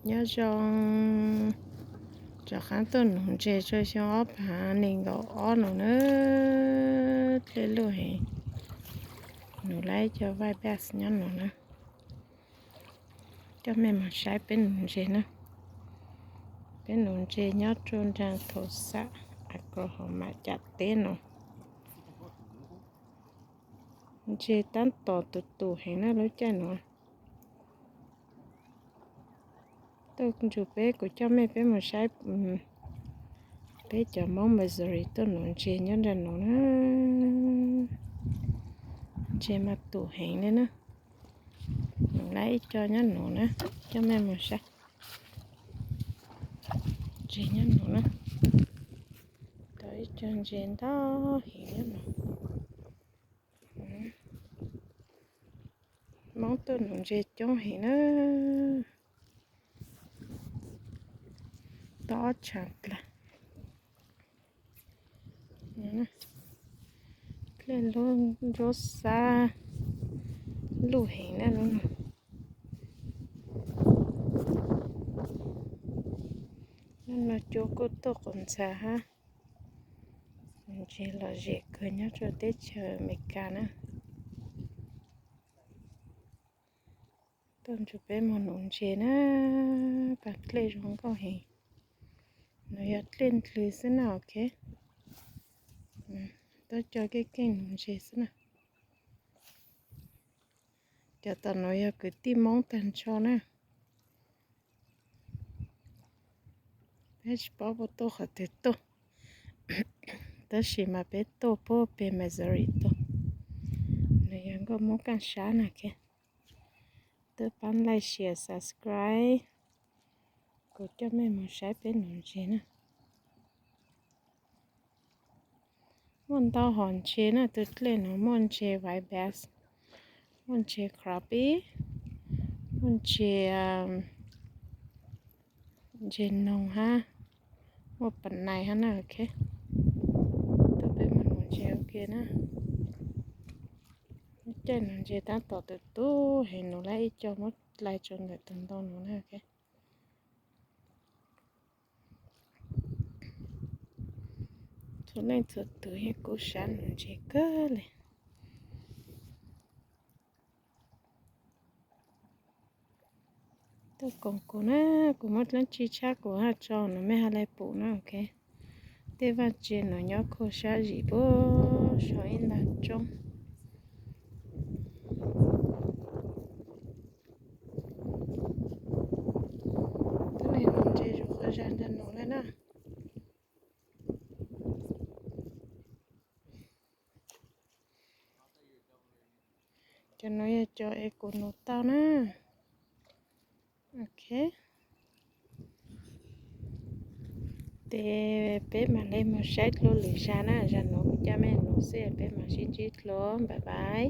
Nyob zoo, rov qab tuaj nuv ntses rau xyoo ob phav nees nkaum ob no na, dlej luj heev. Nuv lawm ib co white bass nyob no na. Coj mej mus saib peb nuv ntses na. Peb nuv ntses nyob rau nraag thaum xam Oklahoma cam teb no. Ntses tab tom tus tus heev na lub caij nuav. Tuaj nrug peb, kuv coj mej peb mus saib peb cov Moob Missouri tuaj nuv ntses nyob nraag nuav na. Ntses mas tus heev le na. Nuv lawm ib co nyob nuav na, coj mej mus saib. Ntses nyob nuav na. Tau ib co ntses ntau heev nyob nuav. Moob tuaj nuv ntses coob heev na. Tau ob tshaav dlaag. Dlej lub nruab xab luj heev na lub no. Lub no cua kuj tuaj quas ntxhas hab. Ntses lom zem kawg nyob rau teb chaws Amelikas na. Tuaj nrug peb moog nuv ntses na, pas dlej zoo nkauj heev. Nuav yog dlej ndlwg xwb na, ok. Tuaj coj keej keej nuv ntses xwb na. Cov tom nuav yog kwv tij Moob tag nrho na. Peb tsis paub puas tuaj qhov twg tuaj, tab sis mas peb tuaj puag peg Missouri tuaj. Nuav yog nkauj Moob kaaj sab na, ok. Tuaj pab like, share, subscribe, kuv coj mej mus saib peb nuv ntses na. Muaj ntau hom ntses na, tus dlej nuav muaj ntses white bass, muaj ntses crappie, muaj ntses, ntses noog hab, muaj pas nais hab na, ok. Tuaj peb mus nuv ntses ua ke na. Caij nuv ntses tab tom tus tub heev, nuv lawm ib co muab dlai rau ntawm tus ntoo nuav na, ok. Txhua leej txhua tug yeej kub sab nuv ntses kawg le. Tuaj koom kuv na, kuv muab dlaab tsi tshab kuv haj tso nuav mej hab le pum na, ok. Tej vaaj tse nuav nyob khuv sab zim puag saum ib ntaag roob. Tuab neeg nuv ntses zuj quas zag nraag nuav le na. Cov nuav yog cov es kuv nuv tau na. Ok. Ces peb mam le mus saib dlua lwm zag na, zag nuav kuv coj mej nuv xwb, peb mam sib ntsib dlua, bye bye.